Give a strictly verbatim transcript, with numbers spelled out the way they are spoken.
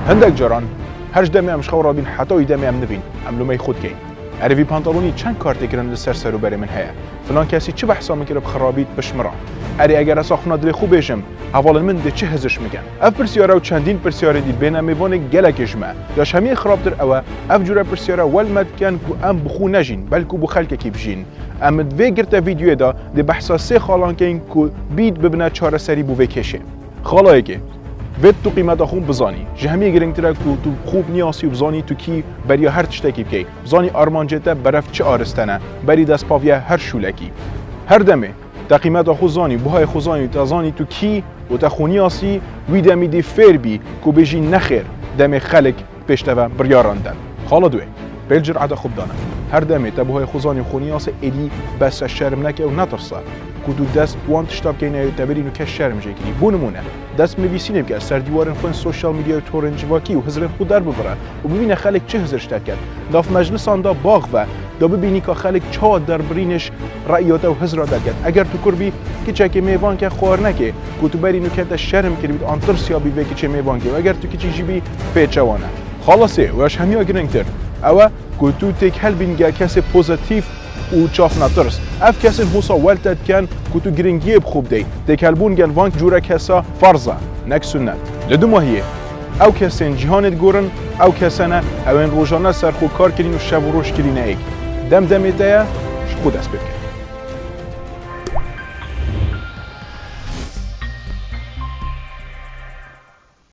Hindek caran her ji demê em ji xew rabîn heta wî demê em nivîn, em lumey xwe dikeyin. Erê vî pantalonî çend kartêkirin li ser ser û berê min heye. Filan kesî çi behsa min kir bi xirabî dibişmira. Erê eger ez axiftina dilê xwe bêjim, hevalên min dê çi hizir ji min ken? Ev pirsiyara û çendîn pirsiyarên dî bêne mêvanê gelekê ji me. Ya ji hemiyê xirabtir ew e, ev cûre pirsiyara wel me diken ku em bi xwe nejîn, belku bo xelkekî bijîn. Em di vê girte vîdeoyê de dê behsa sê xalan keyin ku bît bibine çareserî bo vê kêşê. Xala yekê, vê tu qîmeta xwe bizanî. Ji hemiyê girîngtir e ku tu xwe biniyasî û bizanî tu kî, beriya her tiştekî bikey. Bizanî armancê te berev çi ariste ne, berî dest paviye her şûlekî. Her demê te qîmeta xwe zanî, buhayê xwe zanî, te zanî tu kî û te xwe niyasî, wî demî dê fêr bî ku bêjî nexêr, demê xelk pêş te ve biryaran den. Xala duê, pêl cireta xwe bidane. Her demê te buhayê xwe zanî û xwe niyase, êdî bes e, şerm neke û netirse ku tu dest bi wan tişta bikeyne, te berî nû kes şerm jê kirî. Bo nimûne, dest bi nivîsînê bike, ser dîwarên xwe yên sosyal medya û torên civakî û hizrên xwe derbibire û bibîne xelk çi hizir ji te diket. Nav meclisan de bax ve, da bibînî ka xelk çawa derbirînê ji reya te û hizra te diket. Eger tu kur bî, kiçekê mêvan ke, xwarinekê, ku tu berî nû kete şerm kiribît an tirsiya bî vê kiçê mêvan kê. Û eger tu kiçîk jî bî, pêçewan e. Xala sê û ya ji hemiya girîngtir ew e ku tu têkel bîn gel kesê pozîtîf û çavnetirs. Ev kesên hosa wel te diken ku tu girîngiyê bi xwe bidey. Têkelbûn gel van cûre kesa ferz e, nek sunnet. Li dimahiyê ew kesên cîhanê digorin, ew kese ne, ew ên rojane ser xwe kar kirîn û şev û roj kirîne êk. Dem demê te ye, ji xwe dest pê bike.